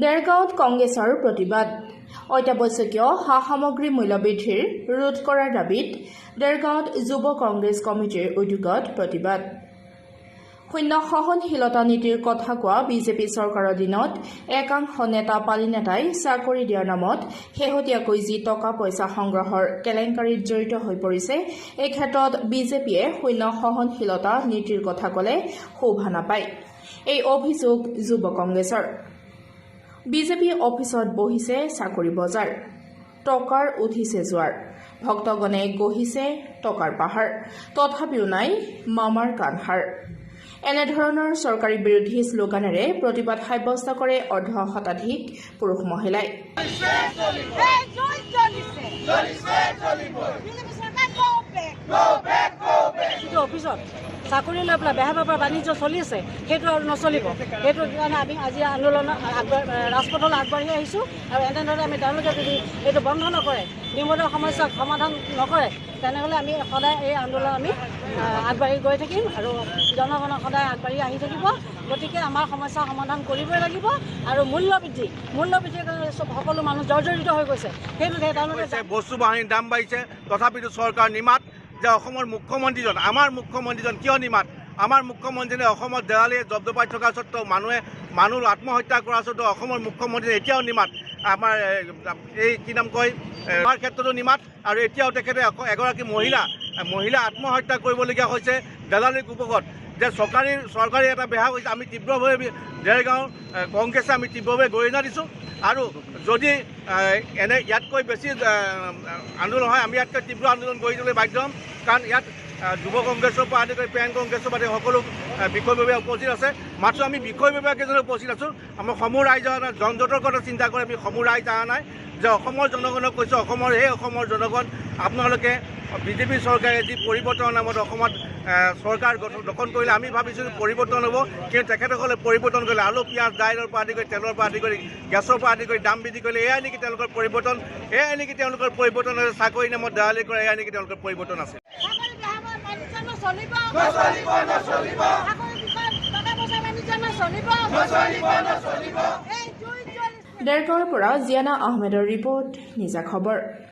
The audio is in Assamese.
দেৰগাঁৱত কংগ্ৰেছৰ প্ৰতিবাদ। অত্যাৱশ্যকীয় সা সামগ্ৰী মূল্যবৃদ্ধিৰ ৰোধ কৰাৰ দাবীত দেৰগাঁৱত যুৱ কংগ্ৰেছ কমিটিৰ উদ্যোগত প্ৰতিবাদ। শূন্য সহনশীলতা নীতিৰ কথা কোৱা বিজেপি চৰকাৰৰ দিনত একাংশ নেতা পালিনেতাই চাকৰি দিয়াৰ নামত শেহতীয়াকৈ যি টকা পইচা সংগ্ৰহৰ কেলেংকাৰীত জড়িত হৈ পৰিছে, এই ক্ষেত্ৰত বিজেপিয়ে শূন্য সহনশীলতা নীতিৰ কথা ক'লে শোভা নাপায়। এই অভিযোগ যুৱ কংগ্ৰেছৰ। বিজেপি অফিচত বহিছে চাকৰি বজাৰ, টকাৰ উঠিছে জোৱাৰ, ভক্তগণে গঢ়িছে টকাৰ পাহাৰ, তথাপিও নাই মামাৰ কাণসাৰ। এনেধৰণৰ চৰকাৰী বিৰোধী শ্লোগানেৰে প্ৰতিবাদ সাব্যস্ত কৰে অৰ্ধ শতাধিক পুৰুষ মহিলাই। এই জুই জ্বলিছে, জ্বলিছে, জ্বলিবই। বিজেপি চৰকাৰ go back, go back, go back. যিটো অফিচত চাকৰি লৈ পেলাই বেহা বেপাৰ বাণিজ্য চলি আছে, সেইটো আৰু নচলিব। সেইটো কাৰণে আমি আজি আন্দোলন ৰাজপথলৈ আগবাঢ়ি আহিছোঁ। আৰু এনেদৰে আমি তেওঁলোকে যদি এইটো বন্ধ নকৰে, নিবনুৱা সমস্যাক সমাধান নকৰে, তেনেহ'লে আমি সদায় এই আন্দোলন আমি আগবাঢ়ি গৈ থাকিম আৰু জনগণক সদায় আগবাঢ়ি আহি থাকিব। গতিকে আমাৰ সমস্যা সমাধান কৰিবই লাগিব। আৰু মূল্য বৃদ্ধিৰ কাৰণে চব সকলো মানুহ জৰ্জৰিত হৈ গৈছে। সেইটো তেওঁলোকে হৈছে, বস্তু বাহানিৰ দাম বাঢ়িছে, তথাপিতো চৰকাৰ নিমাত। যে অসমৰ মুখ্যমন্ত্ৰীজন, আমাৰ মুখ্যমন্ত্ৰীজন কিয় নিমাত? আমাৰ মুখ্যমন্ত্ৰীজনে অসমত দেৱালীয়ে জপজপাই থকা স্বত্তেও, মানুহে মানুহ আত্মহত্যা কৰা স্বত্তেও অসমৰ মুখ্যমন্ত্ৰী এতিয়াও নিমাত। আমাৰ এই কি নাম কয়, আমাৰ ক্ষেত্ৰতো নিমাত। আৰু এতিয়াও তেখেতে এগৰাকী মহিলা আত্মহত্যা কৰিবলগীয়া হৈছে দালালিৰ কুপকত। যে চৰকাৰী এটা বেহা হৈছে। আমি তীব্ৰভাৱে দেৰগাঁও কংগ্ৰেছে আমি তীব্ৰভাৱে গৰিহণা দিছোঁ। আৰু যদি এনে ইয়াতকৈ বেছি আন্দোলন হয়, আমি ইয়াতকৈ তীব্ৰ আন্দোলন গঢ়ি তুলিবলৈ বাধ্য হ'ম। কাৰণ ইয়াত যুৱ কংগ্ৰেছৰ পৰা আদি কৰি পেন কংগ্ৰেছৰ পৰা আদি সকলো বিষয়ববীয়া উপস্থিত আছে। মাত্ৰ আমি বিষয়ববীয়া কেইজনে উপস্থিত আছোঁ। আমাৰ সমূহ ৰাইজ অহা নাই। যন-জঁটৰ কথা চিন্তা কৰি আমি সমূহ ৰাইজ অহা নাই। যে অসমৰ জনগণক কৈছোঁ, অসমৰ সেই অসমৰ জনগণ, আপোনালোকে বিজেপি চৰকাৰে যি পৰিৱৰ্তনৰ নামত অসমত চৰকাৰ গঠন দখল কৰিলে, আমি ভাবিছিলোঁ পৰিৱৰ্তন হ'ব। কিন্তু তেখেতসকলে পৰিৱৰ্তন কৰিলে আলু, পিঁয়াজ, দাইলৰ পৰা আদি কৰি, তেলৰ পৰা আদি কৰি, গেছৰ পৰা আদি কৰি দাম বৃদ্ধি কৰিলে। এয়াই নেকি তেওঁলোকৰ পৰিৱৰ্তন? এয়াই নেকি তেওঁলোকৰ পৰিৱৰ্তন হৈছে? চাকৰি নামত দালালি কৰে, এয়াই নেকি তেওঁলোকৰ পৰিৱৰ্তন আছে? চাকৰি বেহা বাণিজ্য নচলিব, নচলিব, নচলিব। চাকৰি বিষয়ত টকা পইচা বাণিজ্য নচলিব, নচলিব, নচলিব। এই জুই জ্বলিছে। দেৰগাঁৱৰ পৰা জিয়ানা আহমেদৰ ৰিপৰ্ট, নিজা খবৰ।